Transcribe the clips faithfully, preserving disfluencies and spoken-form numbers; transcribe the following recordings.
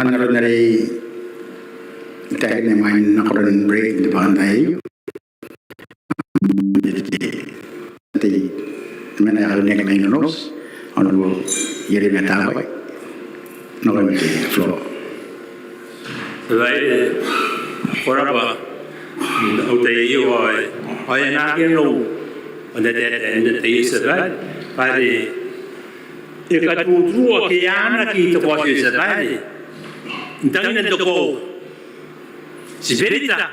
N na kona n taekinna imwain nakoran break n te bwakantaai aio. Te mena ae karineaki mai Nonouti, Honourable Ieremia Tabai. Nakoim te floor. Right, eh, ko rabwa, mm, au tai aio, ao e, ao e na aki nanou, ao n na taetae, n na taetae, Tia Babaire, bwa are e katuruturua ke e anaaki te kaoti, Tia Babaire, n tangiran te koaua. Ti berita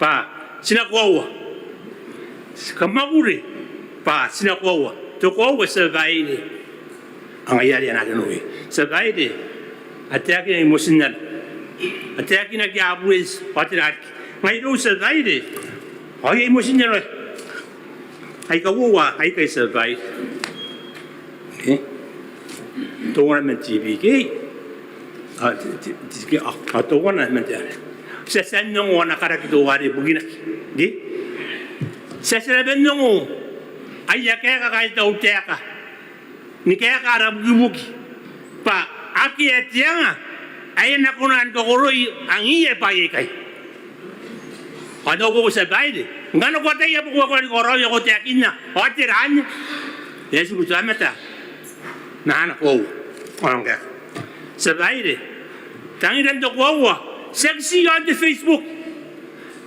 bwa ti na koaua. Ti kamwakuri bwa ti na koaua. Te koaua, Tia Babaire. Ao ngaia are e na aki nanou, Tia Babaire, a taekinaki motinnano, a taekinaki Abureti, ao tera riki. Ngai irou, Tia Babaire, ao iai motinnano aika uoua aikai, Tia Babaire. Eh? Teuana man te B K. A, ti, ti, ti, ke, a, a, teuana man te are. Ti a tia n ongo ana karaki teuare bukinaki. Ke? Ti a tia naba n ongo aia kaeka kaain te tautaeka ni kaeka ara bukibuki bwa akea te anga ae e na kona ni kakoroi angiia bwaai aikai. Ao n au koaua, Tia Babaire, ngkana ko ataia bwa ko a kona ni karaoia, ko taekinna, ao tera anne? E a tiku te aomata n ana koaua. Ao ngke, Tia Babaire, tangiran te koaua tiaki ti iaon te Facebook.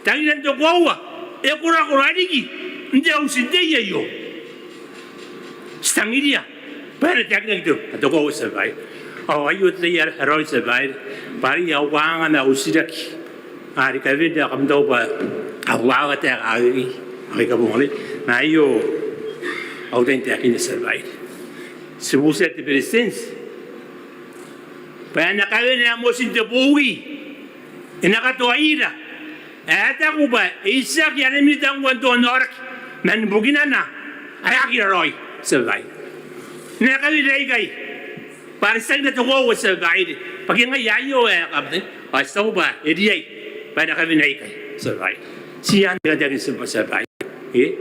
Tangiran te koaua e korakora riki n te Auti n Tei aio. Ti tangiria bwa e na taekinaki te, te koaua, Tia Babaire. Ao aio te tai ae raoiroi, Tia Babaire, bwa are au kanga ma au titiraki are kawenea, kam taku bwa au aua taeka akekei, akekei kabongana. Ma aio au tai n taekinna, Tia Babaire. Ti butiia te Beretitenti bwa e na kawenea motin te bowi, e na katoaira ae e taku bwa e itiaki ana minita ngkoa n te onaoraki man bukinana ae aki raraoi, Tia Babaire. E na kawenea ikai bwa are ti tangira te koaua, Tia Babaire, bwa ke ngaia aio ae kabutai, ao ti taku bwa e riai bwa e na kawenea ikai, Tia Babaire. Ti anne ae I kan taekinna, Tia Babaire. E,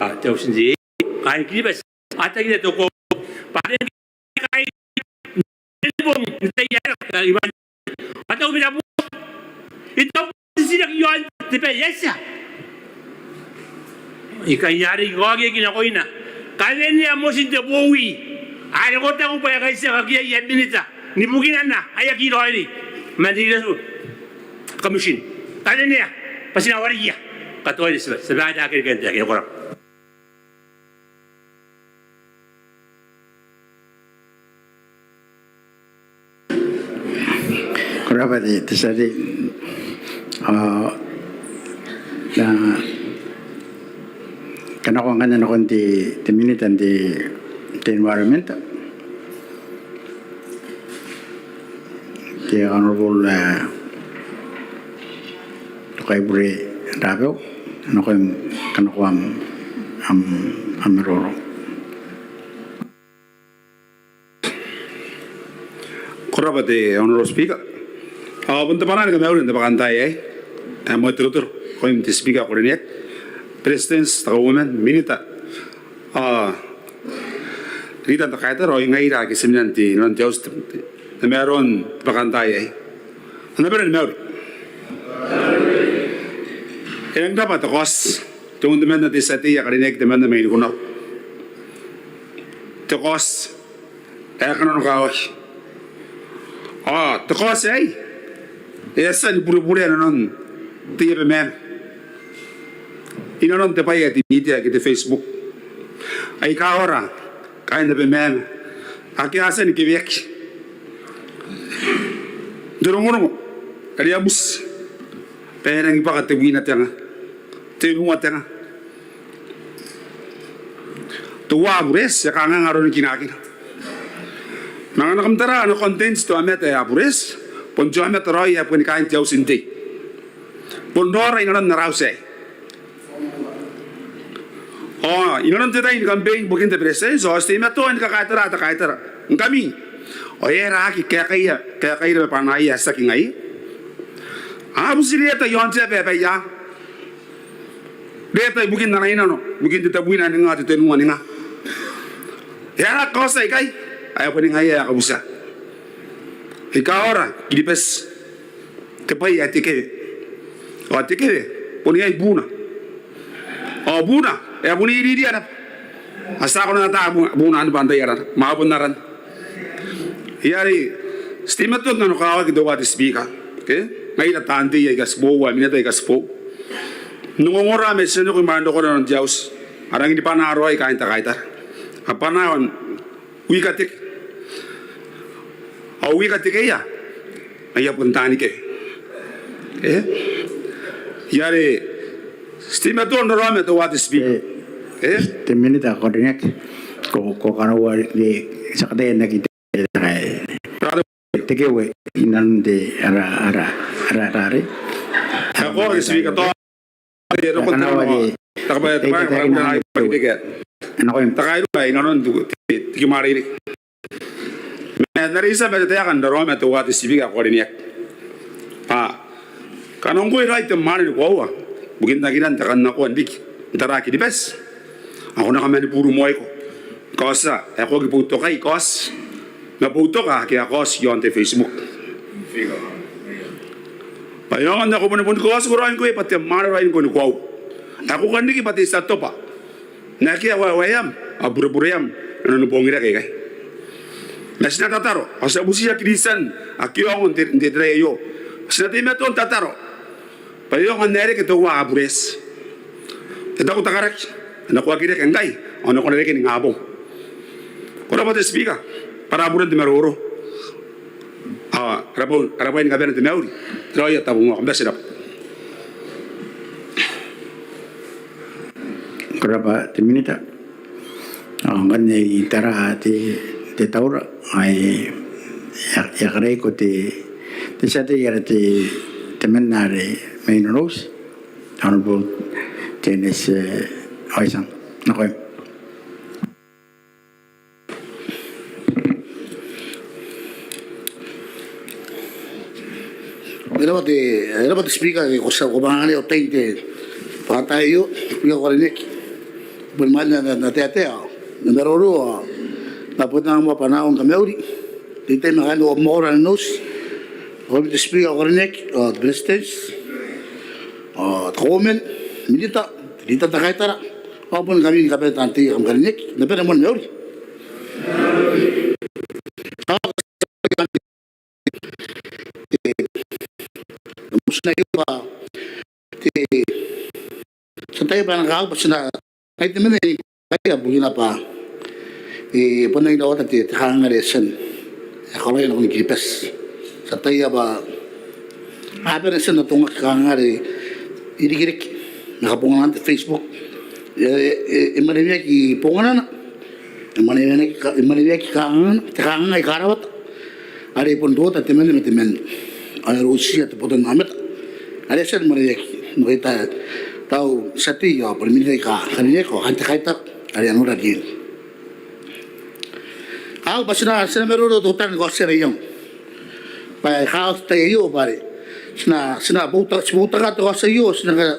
a, te Auti n Tei, kaain Kiribati, a tangira te koaua bwa are ngkai bong n te tai ae iban. A taku bwa I taku bwa te titiraki iaon te bwai ae e tia. Ikai are I kaokiaki nakoina, kawenea motin te bowi are ko taku bwa e kaitiakaki iai minita ni bukinana ae aki raoiroi man te Irresolute Commission. Kawenea bwa ti na warikia. Katoaira, Tia Babaire, ake riki ae I kan taekinna. Ko rabwa. Ko rabwa te, te tia tei. Ao I a kanakoa ngkanne nakon te, te minita n te, te environment, te Honourable, eh, Tokaibure Rabeu, nakoim kanakoa am, am, am maroro. Ko rabwa te Honourable Speaker. Ao bon te bwanaa ni kamauri n te bwakantaai aei ae moan te rotoro, nakoim te Speaker ae ko rineaki, Beretitenti, te Kauoman, Minita, ao Ritan te Kaitara, ao ngaira ake ti mena n te, inanon te Auti n Tamaroa n te bwakantaai aei. Kam na bane ni mauri. E rangi n rabwa te kaoti, te ongo temanna te tia tei ae karineaki temanna mai Nikunau. Te kaoti ae kananokawaki. Ao te kaoti aei e a tia ni bureburea inanon te Abamama, inanon te bwai ae te media ke te Facebook. Aika ora kaain Abamama ake a tia ni keweaki n te rongorongo are a buti bwa e rangi bwaka tebwina te nga, tenua te nga. Teuaei Abureti, e kanganga aroni kinakina. Ma ngkana kam tara ana content te aomata ae Abureti, bon te aomata raoi ae boni kaain te Auti n Tei. Bon raora inanon ara auti aei. Ao inanon te tai ni campaign ibukin te Beretitenti, ao ti teimatoa ni kakaetara te kaitara. Ngkami, ao e aera aki kaekaia, kaekaira ma bwanaia ae tiaki ngaia? A buti reta iaon te aba ae Baiaa. Reta ibukin ana inano, ibukin te tebwina ni nga, te tenua ni nga. E aera kaoti aikai? Ae boni ngaia ae kabutia. E kaora Kiribati te bwai ae te kewe. Ao te kewe bon iai buuna. Ao buuna e a bon iriiri naba. A tia kona n ata buuna anne bwa antai arana, ma bon arana. Ia are ti teimatoa n nanokawaki teuare te Speaker, ke ngaira taan tei aika ti boou, minita aika ti boou, n ongongora ma ti a nako i mwain rokona inanon te auti. A rangi ni bwanaa raoi kaain te kaitara. A bwanaa n wikateke. Ao wikatekeia aia bon taani kewe. E? Ia are ti teimatoa n raraoma teuare te Speaker. E? Te minita ae karineaki, ko, ko kanakoa te, te kewe inanon te ara, ara, ara, ara, are. Ae ko te Speaker, tao. Te roko te roko. Takabae te bwai, takabae inanon te, te, te kimwareirei. Ma n aron ae ti a mena n taekan raraoma teuare te Speaker ae karineaki. A, kanga ngkoe raoi te mwaane ni koaua ibukin taekinan te kannakoan riki n tara Kiribati. Ao ko na kaman buru moaiko. Kaotia ae ko aki boutokai kaoti, ma boutoka ake a kaoti iaon te Facebook. Bwa e aonga n nako boni boni kaotiko raoi ngkoe bwa te mwaane raoi ngkoe ni koaua. Ae ko kan riki bwa te tia tobwa n akea waewaeam ao burebuream inanon bongirake ikai. Ma ti na tataro, ao ti a butiia Kristian ake a ongo n te, n te tai aio. Ti na teimatoa n tataro bwa e aonga n ae reke teuae Abureti. E taku te karaki, e na koaki reke ngkai ao e na kona reke ningabong. Ko rabwa te Speaker bwa ara bure n te maroro. Ao ara bwai, ara bwai ni kabane te mauri, te raoi ao te tabumwaaka. Ko bati n rabwa. Ko rabwa te minita. Ao ngkanne I tara te, te taura ae e a, e a kareiko te, te tia tei are te, te membwa are mai Nonouti, Honourable Dennis, e, Oisan. Nakoim. E rabwa te, e rabwa te Speaker, ko tia, ko manga anganai au tai n te bwakantaai aio, Speaker ae karineaki. Bon mwain ae N na, N na taetae, N na maroro, N na bon anga moa bwanaau ni kamauri. Te tai ma kaain au mwakoro ae Nonouti, nakoim te Speaker ae karineaki, ao te Beretitenti, ao te Kauoman, minita, te leader n te kaitara, ao bon ngkami ni kabane taan tei aika kam karineaki, N na bane moa ni mauri. Te, te motion aio bwa te, ti ataia bwa e na kakawaki bwa ti na, ai te mena ni kaia bukina bwa e bon rangi n rawata te, te kanganga are e a tia n, e karaoia nakon Kiribati. Ti ataia bwa a bane n tia n atongaki kanganga are e irekereke ma kabonganaan te Facebook. E, e, e maneweaki bonganana, e maneweaki ka, e maneweaki kangangana, te kanganga aika rawata are bon rota temanna ma temanna, ao e rotirakeia te botannaomata are e a tia ni maneweaki. N na kaitaua te tia tei ao boni minita aika karineaki ao kaain te kaitara are a nora riaina. Ao bwa ti na, ti na maroro teutana ni kaotia ara iango bwa e kaoti te tai aio bwa are ti na, ti na bouta, ti boutaka te kaoti aio, ti na ka,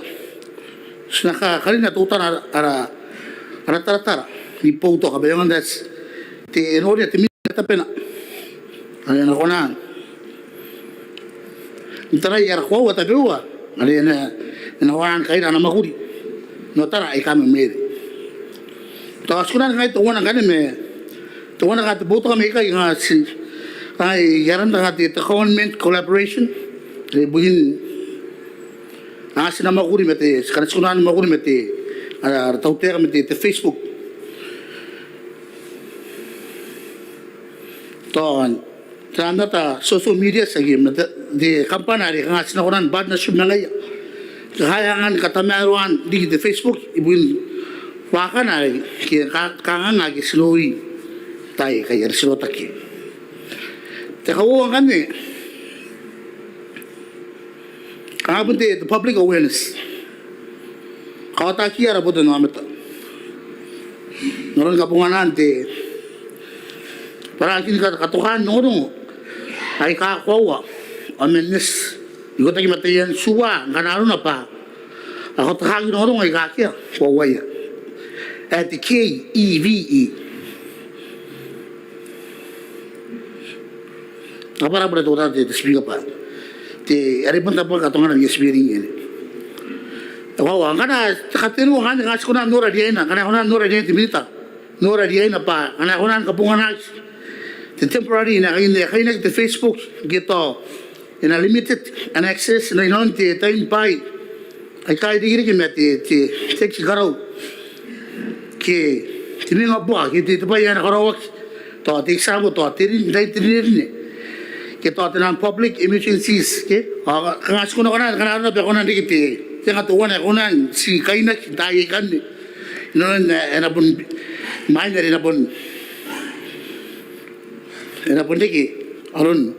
ti na ka, karina teutana ara, ara, ara taratara ni boutoka bwa e aonga n te, te, e noria te minita tabena are e na kona n tarai ara koaua tabeua are e na, e na waaki n kaira ana mwakuri n otara aika mamaara. Tao ti kona n kangai teuana ngkanne ma teuana kanga te boutoka mai ikai, kanga ti, kanga I aranna kanga te, te government collaboration are ibukin, a, ti na mwakuri ma te, ti kona, ti kona ni mwakuri ma te, ara, ara tautaeka ma te, te Facebook. Tao n te, n te social media, tiaki ma te, te kambana are kanga ti na kona ni partnership ma ngaia. Kakaea angan katamaroan riki te Facebook ibukin waakana are ke ka, kanganga ake ti noori n taai aikai are ti rotaki. Te kauoua ngkanne, kanga bon te, te public awareness. Kaotakiia ara botannaomata n aron kabonganaan te, bwa a na aki ni ka, katokaan rongorongo aika koaua ao man neti ikotaki ma taian tua ngkana arona bwa a katokaaki rongorongo aika akea koauaia ae te K E V E. Kabwarabwara te kota te, te Speaker bwa te, are bon tabo katongana ni Speaker iai. Ao ngkana te katenua ngkanne, ngkana ti kona n nora riaina, ngkana e kona n nora riaina te Minita, nora riaina bwa ngkana e kona ni kabonganaki te temporary, n ae kainaki te Facebook, ke tao e na limited ana access inanon te tai ni bwai aika irekereke ma te, te, te taxi karau ke te mwenga buaka ke te, te bwai ae na karaoaki, tao te example, tao te rin, tai te rinerine, ke tao te non-public emergencies, ke? Ao kanga ti kona, kona, kanga arona bwa e kona n reke te, te anga teuana ae kona n ti kainaki n taai aikanne inanon ae e na bon, imwain are e na bon, e na bon reke aron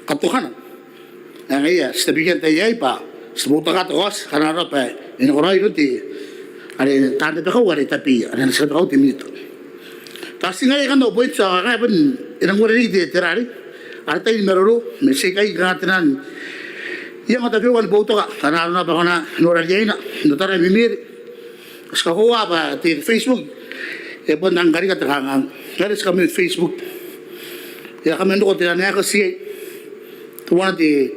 katokana. Ao ngaia ti tabekia n tai aei bwa ti boutokaa te kaoti, kanga arona bwa e nakoraoi iroun te, are taan rabakau are tabeia, are ana tia rabakau te Minita. Tao ti ngaia ikanne au point, ao kanga e bon, e nang uarereke te, te rarei, ara tai ni maroro, ma ti a ikai kanga te nang iango tabeua ni boutoka, kanga arona bwa e kona n nora riaina n otara memere. Ti kakoaua bwa te Facebook e bon nang karika te kanganga. Ngkana ti kamena n Facebook, e a kaman roko te nang aeka ti iai. Teuana te,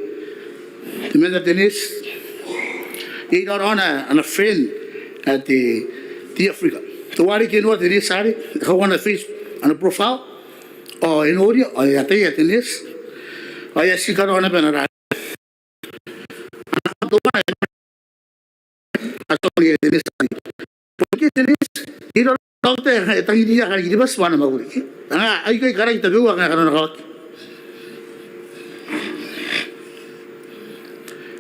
temanna te nurse, iai raoraona ana friend ae te, te Africa. Teuare ngke e nora te nurse arei, e kauka ana Facebook, ana profile, ao e noria, ao e ataia te nurse, ao e a tii karaoa naba ana rarei. Ana kanga teuana, a tia n nora te nurse arei. Bon ngke te nurse, iai raoraona taokita ae e tangiriia kaain Kiribati bwa a na mwakuri. Kanga aikai karaki tabeua kanga kanoan kawaki.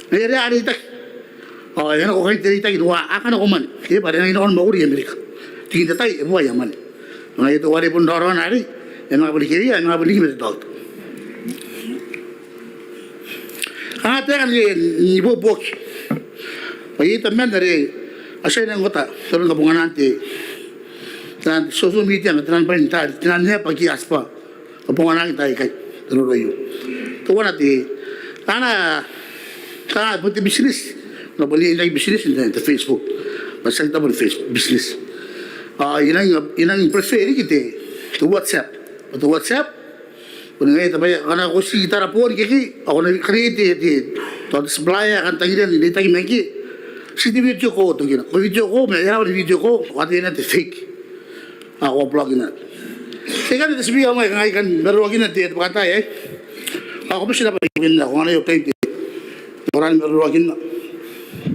Ngaia are a reitaki, ao e nako kaain te reitaki teuaei, a kanakomwane, ke bwa are e nangi nako ni mwakuri i Amerika. Tikin te tai e bua aia mwane. Ngaia teuare bon raoraona arei, e manga bon riki iai, e manga bon riki ma te taokita. Kanga taekan ni, ni buobuoki bwa iai tabeman are a tia n nang ota, tia n nang kabonganaan te, te nang social media ma te nang bwai n taari, te nang app ake a tibwa kabonganaki n taai aikai. Te roro aio. Teuana te, ana, kanga bon te business, e na bon iai n aia business n te, te Facebook. Bwa tiaki tao bon Facebook business. Ao I nang, I nang prefer riki te, te WhatsApp. Te WhatsApp, bon ngaia te bwai, ngkana ko ti tara boon ikekei, ao ko na create te, te, tao te supplier ae kan tangiria n reitaki ma ngkoe, ti te video call tokina. Ko video call, ma e aera bwa te video call, ao ataia naba te fake. Ao ko block-ina. Te kan, te Speaker, ao ngai, ngai I kan maroroakinna te, te bwakantaai aei. Ao ko bati naba ibukin ae ko anganai au tai n te, ko rang maroroakinna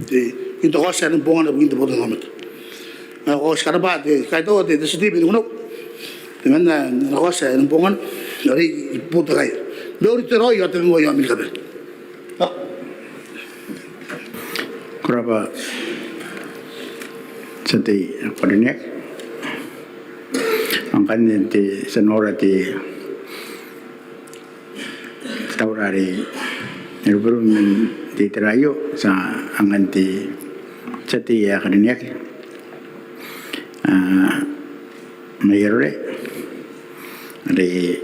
te, ibukin te kaoti ae e nang bongana ibukin te botannaomata. Ao ko a tia ni karabwa te, kaitau te, te tia tei mai Nikunau. Temanna ana kaoti ae e nang bongana are I boutokaia. Mauri, te raoi ao te moa i aon Amerika. Ko rabwa tia tei ae karineaki. Ao ngkanne ti a nora te taura are e ruberube man te itera aio, ti a angan te tia tei ae karineaki, a, Maiarore, are e,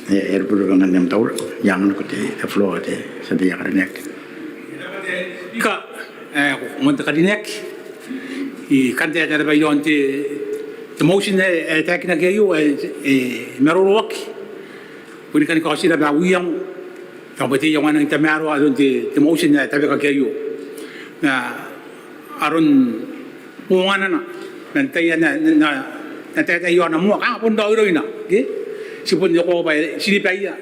e ruberube ngkanne am taura. I anganiko te, te floor, te tia tei ae karineaki. Speaker, e, ko moan te karineaki, I kan taetae naba i aon te, te motion ae, ae taekinaki aio, ae, e maroroaki. Bon kani kaoti naba au iango, tao bwa te iango ae nang tamaroa aron te, te motion ae tabekaki aio. Ma aron bonganana, man tai ae na, na, na, na taetae i aona moa, kanga bon raoiroina, ke? Ti bon, e koaua bwa e tiribaia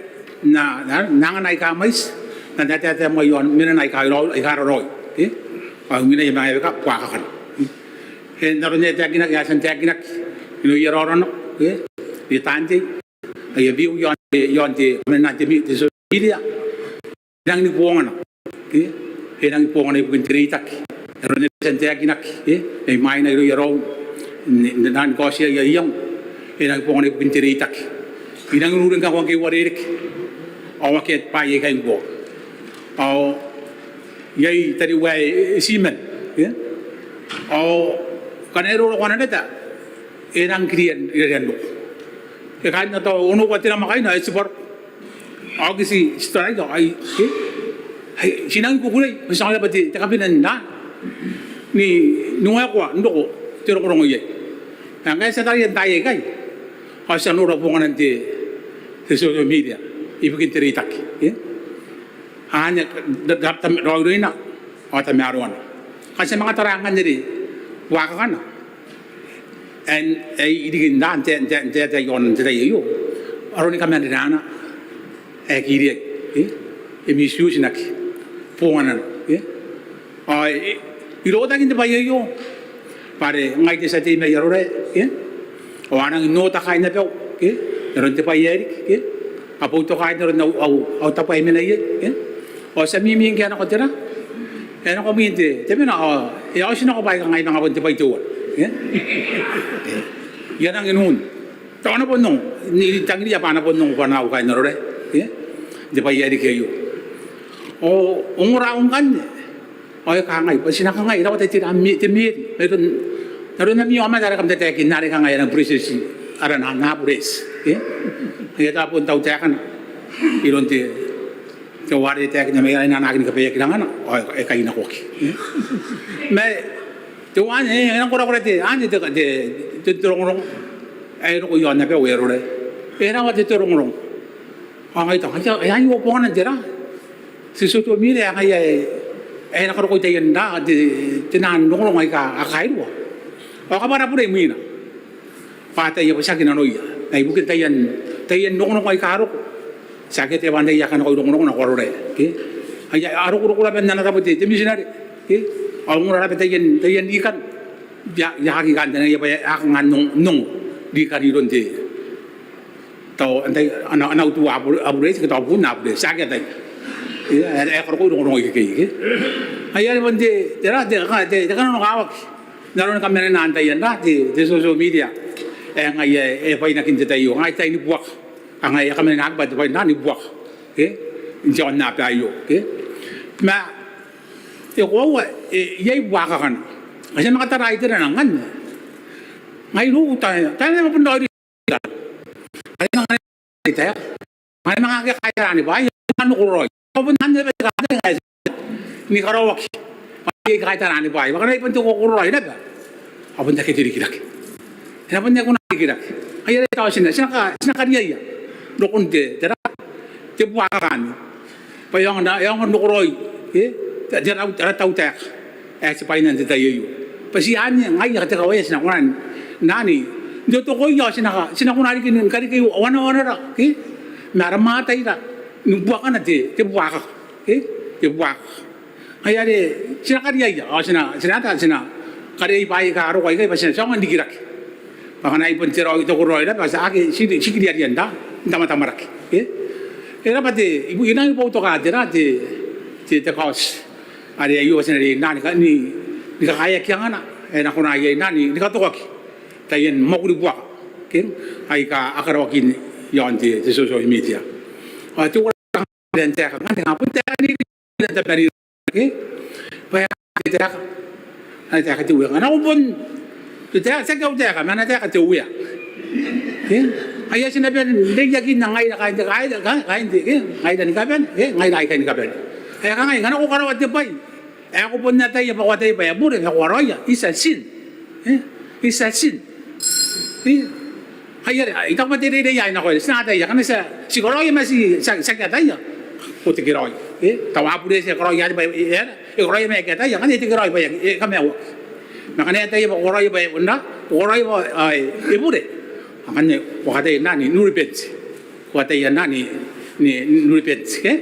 n, n, n angana aika mwaiti, ma n taetae moa i aon menana aika raoi, aika raraoi, ke? Ao imwina e a manga eweka buakakana. E, n aron ae taekinaki, e a tia n taekinaki inanon raoraona, ke? N taan tei aia view i aon, i aon te, menana te mi, te social media. E nangi ni bongana, ke? E nangi bongana ibukin te reitaki. Aron ae e a tia n taekinaki, ke? Mai mwaina irouia raou n, n, n nang kaotia aia iango. E nangi bongana ibukin te reitaki. I nangi uringa ngkoa ngke I uarereke ao akea bwaai aikai ngkoa. Ao iai tariu ae e timan, ke? Ao ngkana e roroko ana reta, e nangi kiria n, n roko. E kaain, tao onoua te namwakaina ae e tibwa roko. Ao ngke ti, ti taraia, ai, ke? Ai, ti nangi kukurei, ti a nora bwa te, te kabinan na ni, ni waekoa n roko te rongorongo iai. Ao ngkai ti a taraia n taai aikai, ao ti a nora bonganan te, te social media. ibukin te reitaki, e? Anne ra-, ra-, tam-, raoiroina ao tamaroana. Ngkai ti a manga tara ngkanne are buakakana ae, ae i riki n te, n te, n te, n te, i aon te tai aio, aroni kamanenana ae kiriai, e? E misuse-naki bonganana, e? Ao e, e rotaki n te bwai aio bwa are ngai te tia tei mai Arorae, e? Ao a nangi n ota kaain abau, e? N aron te bwai ae riki, e? A boutoka n aron au, au, au tabo ae I mena iai, e? Ao ti a mimi ngkoe nako tera, e, nako mwin te, te mena, ao e a otinako bwaai aika ngai manga bon te bwai teuana, e? E, I a nangi n un. Tao a na bon ongo, n tangiria bwa a na bon ongo bwa ngai kaain Arorae, e? N te bwai ae riki aio. Ao ongora ngkanne ao e kangai bwa ti na kangai, e rawata te ra-, me-, te meeri, e, n aron, n aron ami aomata are kam tataekinna are kangai a na bureti arana, a na bureti, e? E a tau bon tautaekana iroun te, teuare e taekinna mai, e na anaaki ni kabwaiaki rangana ao e kainakoaki, e? Ma teuanne, e, e nang korakora te, anne te, te, te, te rongorongo ae e roko i aon abau ae Arorae. E rawata te rongorongo. Ao ngai tao, ai, ai, ai, ao bongana n tera, te social media ae ngaia ae, ae e na karokoi taian ra-, te, te nang rongorongo aika a kairua. Ao kabwara bure imwina bwa a ataia bwa tiaki nanoia. Ma ibukin taian, taian rongorongo aika a roko, ti aki ataia bwa antai ae kanakoa rongorongo nako Arorae, ke? Ai, a rokoroko raba n ana tabo te, te mitinare, ke? Ao ongora raba taian, taian rikan. I a, I a aki kantaningaia bwa e a kanga n ongo, n ongo rikan iroun te, tao, antai, ana, ana utu a bure-, a bureti, ke tao bon a bureti, ti aki ataia. E, e, e karokoi rongorongo ikekei, ke? Ai are bon te, tera, te, te, te kananokawaki n aroni kamanenaan taian ra-, te, te social media ae ngaia ae, e bwainaki n te tai aio, ngaia tai ni buaka. Ngaia ae kamanenaki bwa te bwai n ra-, ni buaka, ke? N te aonnaba aio, ke? Ma e koaua, e, iai buakakana. Ngkai ti a manga tara iterana ngkanne. Ngai irou, tai, tai ma bon raoiroi. Ai manga, ai taeka. Ai manga akea kaitaraa ni bwai, ai manga n nakoraoi. Ao bon anne bwa te kaeka ae ti ni karaoaki. Bwa iai kaitaraa ni bwai, bwa ngkana e bon te korakoraraoi naba, ao bon akea te rikirake. E na bon aki kona n rikirake. Ai are tao ti na, ti na ka-, ti na kariaia rokon te, tera, te buakaka anne. Bwa e aonga, e aonga n nakoraoi, e, te, te rau, te rau tautaeka ae ti bwaina n te tai aio. Bwa ti anne, ngaia te kawai ae ti na kona n, n anne, n totokoia ao ti na ka-, ti na kona riki ni karikii wanawanara, ke? Ma ara mataira ni buakana te, te buakaka, ke? Te buakaka. Ngaia are ti na kariaia, ao ti na, ti na ata, ti na kariaia bwaai aika a roko aikai bwa ti na, ti aonga n rikirake. Bwa ngkana e bon te raoi, te korakoraraoi naba, ti aki, ti, ti kiriaria n ta-, n tamatamaraki, ke? E raba te, I bu-, I nangi boutoka tera, te, te, te kaoti are aio bwa ti na riai n ra-, ni ka-, ni, ni kakaeaki angana, e na kona iai n ra-, ni, ni katokaki taian mwakuri buaka, ke? Aika a karaoaki i aon te, te social media. Ao te uara n taeka, ngkanne, bon taeka ni, ni, ni, ni, ni, ke? Bwa e a taeka, ana taeka te Uea. Ngkana ko bon, te taeka, tiaki au taeka, ma ana taeka te Uea. Ke? Ai ti na bon reiakinna ngaira kaain te, kaain te, kaain te, ke? Ngaira ni kabane, ke? Ngaira aikai ni kabane. Ae kangai, ngkana ko karaoa te bwai ae ko bon ataia bwa ko ataia bwa e bure, ma ko karaoia, it's a sin. E? It's a sin. E? Ai are, I taku bwa te reirei ae nako are ti na ataia, ngkana ti a, ti karaoia ma ti, ti a, ti aki ataia, ko tekeraoi. E? Tao a bure ti a karaoia are bwa e, e, e karaoia ma e aki ataia, ngkana e tekeraoi bwa e, e kamaiuaki. Ma ngkana e ataia bwa ko karaoia bwa e, ko karaoia bwa, a, e, e bure, ao ngkanne ko kataia n ra-, ni, ni repent. Ko ataia n ra-, ni, ni, ni repent, ke?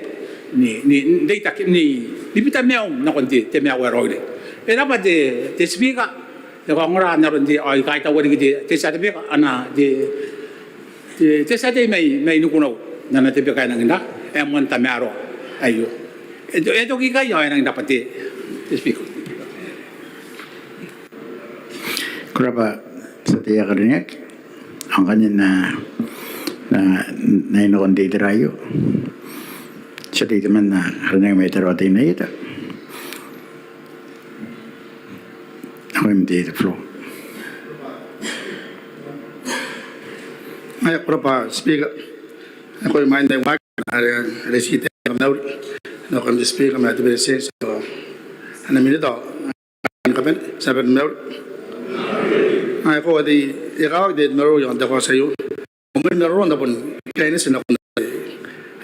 Ni, ni, ni reitaki, ni, ni bita maium nakon te, te maiu ae raoiroi. E raba te, te Speaker, e kaongora n aron te, ao I kaitaua riki te, te tia tebeka, ana te, te, te tia tei mai, mai Nikunau, n ana tebeka ae nangi n ra-, ae moan tamaroa aio. E to-, e toki ikai ao e nangi n raba te, te Speaker. Ko raba te tia tei ae karineaki. Ao ngkanne N na, N na, N na inoko n te itera aio. Te tia tei temanna ae karineaki mai Tarawa Teinainano. Nakoim te, te floor. Ngaia, ko raba Speaker. Nakoim ae I waaki are, are ti te mauri. Nakoim te Speaker ma te Beretitenti, ana minita, ni kabane, ti a bane ni mauri. Ao e koaua te, e kakawaki te mauri i aon te kaoti aio. Ao mai maroro n tabon kaineti nakon,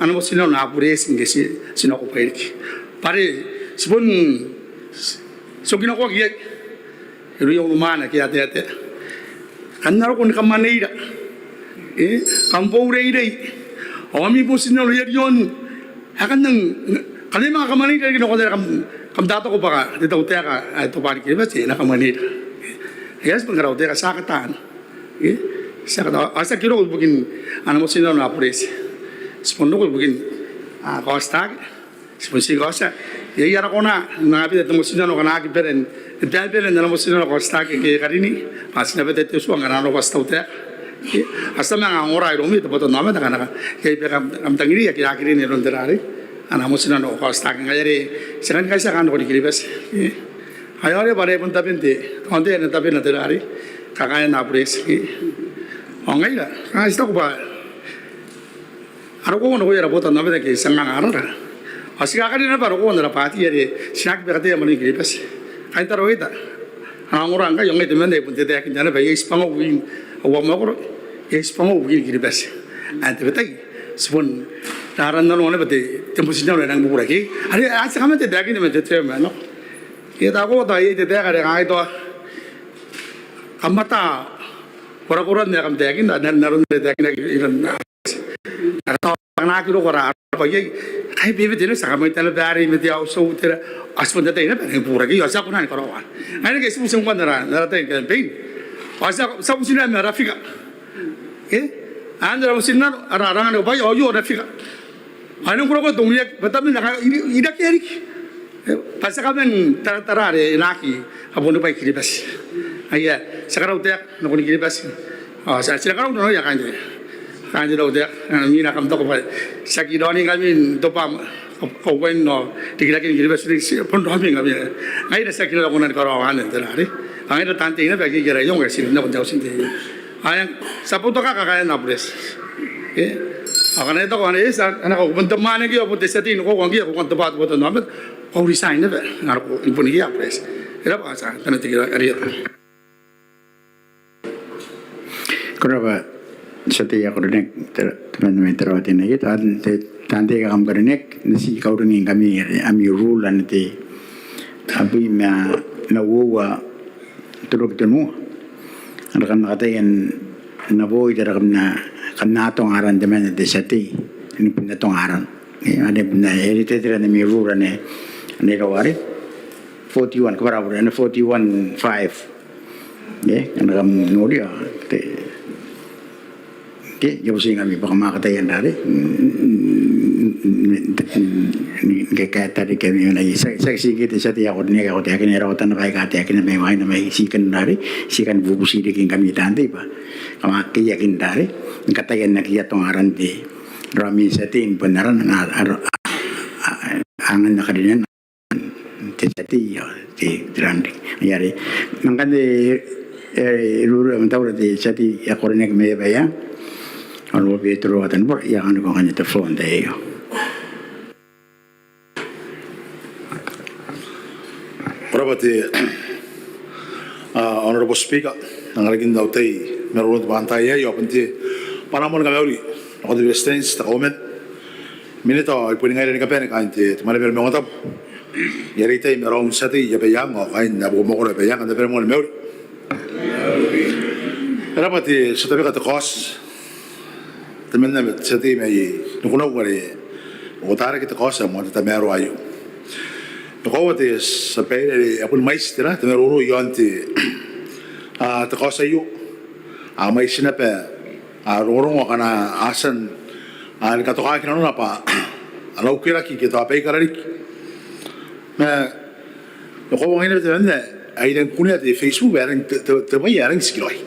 ana motinnano Abureti ngke ti, ti nako bwaai riki bwa are ti bon, ti okinakoaki iai irouia unimwaane ake a taetae. Kam na roko ni kamwaneira, e, kam boureirei ao ami motinnano i Rion ae kam nang, kam na manga kamwaneira riki nakon are kam, kam tatako bwa te tautaeka ae Tobwaan Kiribati e na kamwaneira. E a ti bon karautaeka, ti a kataa, e, ti a kataa. Ao ti aki roko ibukin ana motinnano Abureti, ti bon roko ibukin, a, kaotitaake. Ti bon ti kaotia iai ara kona n anga bita te motinnano ngkana aki bane, e bane ana motinnano kaotitaake ke karinii bwa ti na bita te tua ngkana a nako te tautaeka. Ao ti a manga ongora iroumi te botannaomata ngkana iai bwa kam, kam tangiria ke aki rin iroun te rarei ana motinnano kaotitaake ngaia are ti a kan kaitiaka nakon Kiribati. Ao are bwa are bon taben te, ao n te, ana taben te rarei kakaean Abureti. Ao ngaira, a, ti taku bwa a roko nakoia ara botannaomata ake ti a anga arara. Ao ti kakarina naba rokon ara bwaati are ti na aki bakataia mwanein Kiribati. Kaain Tarawa Ieta a na ongora ngkai, ao ngai temanna I bon tataekinna naba, iai tibwangau ibukin aua mwakoro, iai tibwangau ibukin Kiribati. Ao n tabetai ti bon rarannanoa naba te, te motinnano ae nang bubura ke are a ti kaman tataekinna man te term ae nako. Ke tao ko tao iai te taeka are kangai tao kam ata korakoran ae kam taekinna, n aron are taekinaki iroun ara tao ngkana aki roko ara, ara bwai aei, kai bebete naba, ti a kamwaitana bwa are ma te auti, tera, a ti bon taetae naba ni bubura ke ao ti a kona ni karaoa. Ngaia ngke ti buti ngkoa n ara, n ara tai ni campaign ao ti a, ti a buti naba ma ara figure, e, n ara motinnano, ara, ara anganiko bwai ao aio ana figure. Ao e nang korakora te ongriaki bwa tabeman a ira, irakea riki, e, bwa ti a kaman taratara are e na aki a bon bwai Kiribati. Aia, ti a karautaeka nakon Kiribati. Ao ti a, ti a karautaeka nakon kaain te, kaain te tautaeka. Ao imwina kam taku bwa ti aki raoningkami n tobwa kauain ao rikiraken Kiribati, ti a bon raoningkami. Ngaira ti aki kona ni karaoa anne n te rarei. Ao ngaira taan tei naba ake iai ara iango ae ti rin nakon te auti n tei. Ao e a, ti a boutoka kakaean Abureti. E, ao ngkana e taku anne, e, ti a, ngkana ko bon te mwaane ngkoe, bon te tia tei nakoiu ngkoe, ko kan tobwa te botannaomata, ko resign naba, ngkana ko, i bon iai Abureti. E rab'a, ti a, tana tikira, a riai. Ko rab'a. Te tia tei ae karineaki, te, temanna mai Tarawa Teinainano, taan tei, taan tei aika kam karineaki, N na ti kauringingkami, ami rule anne te, abwi ma, ma uoua, te ruki tenua. Are kam na kataia n na boo, are kam na, kam na atonga aran temanna te tia tei, ni bon atonga aran. E, are bon, e, e, te, te, ami rule anne, anne irou are forty-one, kabwara bure, anne forty-one five. E, are kam noria, te, Ke, ke bwa ti ngkami bwa kam a kataia n rare. Mm, mm, mm, mm, ke, ke, tari ke mi na i, tiaki, tiaki ti ke te tia tei ae karineaki ae ko taekinna, e rawa tana bwai aika taekinna mai waina mai, ti kan rare, ti kan bubuti riki ngkami taan tei bwa kam a keiaki n rare, ni kataia n aki atonga aran te, rawa man tia tei ni bon aran, a, a, a, a, angan na karinan. Te tia tei, ao te, te rande. Ia are, ngkanne, e, e ruru, e, am taura te tia tei ae karineaki mai Abaiang. Ao Betero Atanibora, I a anganiko ngkanne te floor n te tai aio. Ko rabwa te, a, Honorable Speaker, n rarikin au tai, maroro n te bwantai aei, ao bon te, bwanaa moa ni kamauri, nakon te Beretitenti, te Kauoman, Minita, ao i bon ngaira ni kabane kaain te, te Mwaneaba ni Maungatabu. Ia reitai ma raou n tia tei i Abaiang ao kaain abamwakoro Abaiang, kam na bane moa ni mauri. E rabwa te tia tabeka te kaoti. Temanna ma te tia tei mai Nikunau are e uotarake te kaoti ae moan te tamaroa aio. E koaua te tia babaire are e a boni mwaiti tera, te maroro iaon te, a, te kaoti aio. A mwaiti naba a rongorongo akana a tia n, a, ni katokaki nanona bwa a na ukeraki ke tao baikaraki. Ma e koaua ngai naba temanna ae I rangi ni kunea te Facebook bwa e rangi te, te, te bwai ae rangi n tikiraoi.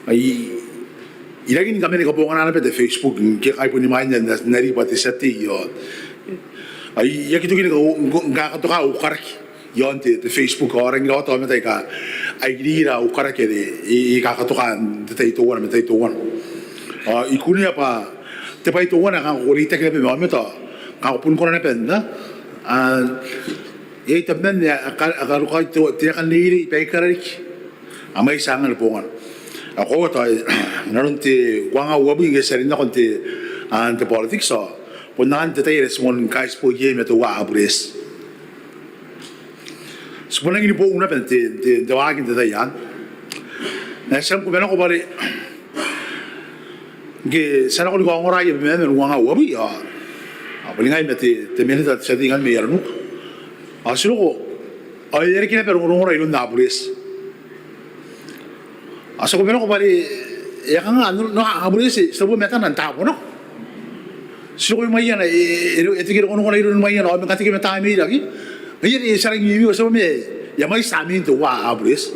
Ai I rangi ni kamani kabongana naba te Facebook ngke kai bon imwain ae N na, N na ri bwa te tia tei ao ai I aki toki ni ka, ni kakatoka ukeraki iaon te, te Facebook, ao rangi rawata aomata aika a irira ukeraki are I, I kakatoka n te tai teuana ma te tai teuana. Ao I kunea bwa te bwai teuana ae kanga ko reitaki naba ma aomata, kanga ko bon kona naba n, a, iai tabeman ae a ka, a karokoa te, te aeka n reirei, baikaraki. A mwaiti angan bongana. Ao e koaua tao inanon te uanga uabwi ngke ti a rin nakon te, a, n te politics ao bon angan te tai are ti moan kaitibo iai ma teuae Abureti. Ti bon nangi ni boou naba n te, te, te waaki n te tai anne. Ma ti a kubanako bwa are ngke ti a nako ni kaongora iai ma, ma, ma uanga uabwi ao, ao boni ngai ma te, te minita, te tia tei ngkanne mai Aranuka. Ao ti roko ao e a reke naba rongorongora iroun Abureti. Ao ti a kubanako bwa are e a kanga n, n Abureti, ti tabu matana n taabo nako. Ti roko i mwaiana, e, e, e teke rongorongona iroun mwaiana ao man kateke ma tamneina riki. Ngaia are ti a rangi ni mimi, ti tabu ma e a mwaiti tamnein teuae Abureti.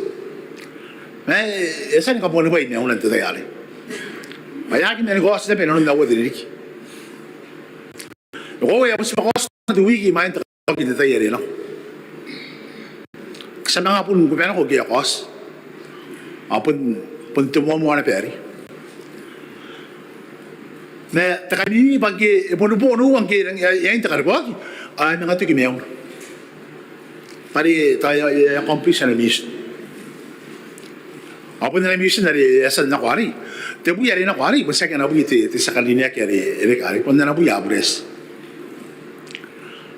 Ma e, e a tia ni kabuanibwai maiuna n te tai arei. Ma e aki mani kaoti naba inanon aua te ririki. E koaua e a butibwakaoti te wiki imwain te kaoki n te tai are nako. Ti a manga bon kubanako ngke e a kaoti. Ao bon, bon te moamoa naba arei. Ma te kamimi bwa ngke e boni bo onoua ngke e, e, e a tia te karabwarabwa ao e a manga toki maiuna. Bwa are tao e a, e a accomplish ana mission. Ao bon ana mission are e a tia n nako arei. Te bwi are e nako arei bon tiaki ana bwi te, te tia karineaki are e reke arei, bon ana bwi Abureti.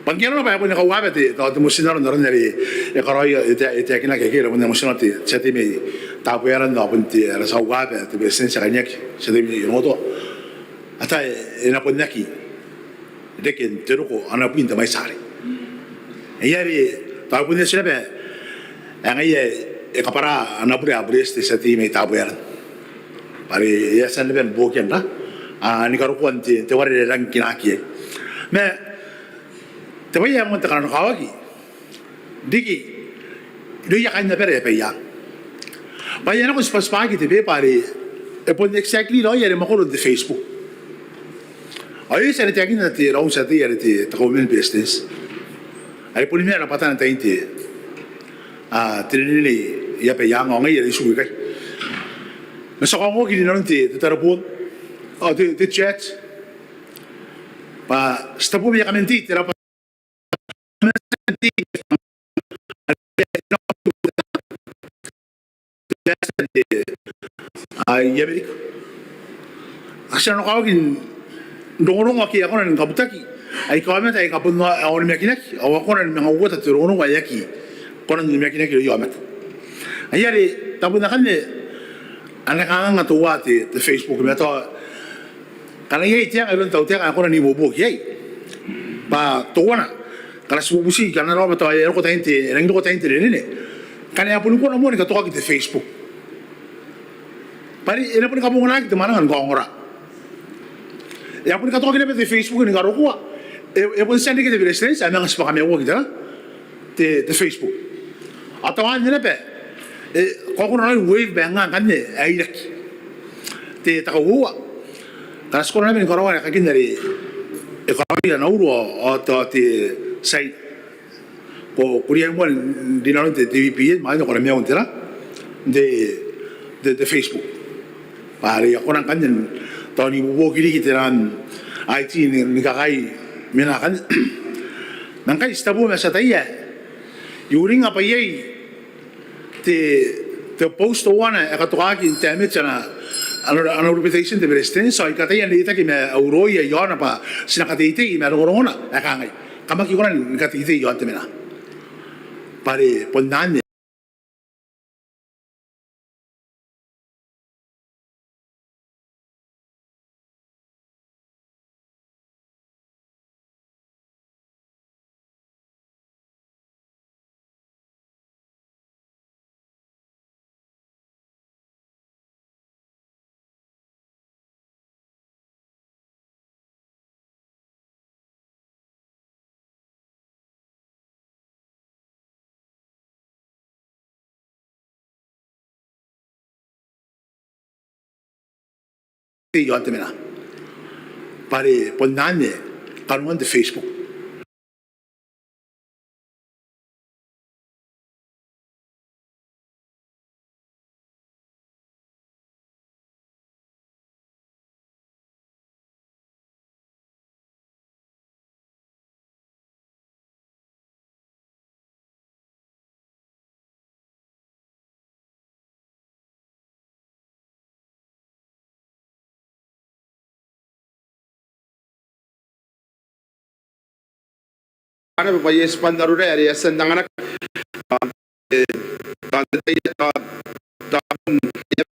Bwa ngke arona bwa e a boni kauaba te, tao te motinnano n aron are e karaoia, e tae, e taekinaki ake are bon ana motinnano te tia tei mai Tabuaeran ao bon te, ara tia kauaba te Beretitenti ae karineaki, te tia tei mai Onotoa. Ata e, e na bon aki reke n te roko ana bwi n te mwaiti arei. Ngaia are tao bon eti naba ae ngaia e kabwara ana bure Abureti te tia tei mai Tabuaeran. Bwa are e a tia naba ni buokia n ra, a, ni karokoa n te, te ware are e rangi ni kinaaki iai. Ma te bwai ae moan te kananokawaki riki irouia kaain abara i Abaiang. Bwa e a nako n tibwatibwaaki te beba are e bon exactly raoi are mwakoro n te Facebook. Ao e eti are taekinna te raou n tia tei are te, te Kauoman ni Beretitenti. Are boni mena rabwatana tain te, a, te rinerine i Abaiang ao ngaia are I tiku ikai. Ma ti a kaongoaki rinanon te, te tareboon ao te, te chat. Bwa ti tabu ma e a kaman tei te rabwata i Amerika. a tia n okawaki n rongorongo ake a kona ni kabutaki aika aomata aika bon onimakinaki, ao a kona ni manga uota te rongorongo ae aki kona n onimakinaki irouia aomata. Ai are tabun akanne a na kanganga teuae te, te Facebook ma tao ngkana iai te anga iroun te tautaeka ae kona n ibuobuoki iai bwa teuana ngkana ti bubuti ngkana rawa bwa tao e roko tain te, e rangi n roko tain te rinerine ngkana e a boni kona moa ni katokaki te Facebook bwa are e na boni kabonganaki te mwananga ni kaongora. E a boni katokaki naba te Facebook ni karokoa, e, e bon tia n reke te Beretitenti ae manga tibwa kamaiuaki tera te, te Facebook. Ao teuanne naba e, ko a kona n waive bwa e nga ngkanne ae iraki. Te, te kauoua ngkana ti kona naba ni karaoa aekakin are e karaoia Nauru ao, ao tao te Tiaina. Ko, ko riai moa n rinanon te, te VPN ma ngkana ko na maiu n tera te, te, te Facebook bwa are a kona ngkanne tao n ibuobuoki riki tera IT ni, ni kakaei mena akanne. Ma ngkai ti tabu ma ti ataia, I uringa bwa iai te, te post teuana ae katokaki n damage ana, ana, ana reputation te Beretitenti, ao I kataia n reitaki ma au uroia iaona bwa ti na kateitei ma rongorongona ae kangai. Kam aki kona ni kateitei iaon te mena bwa are bon anne. Iaon te mena bwa are bon anne kanoan te Facebook. Ana bwa e a tibwa n arora are e a tia n anganaki.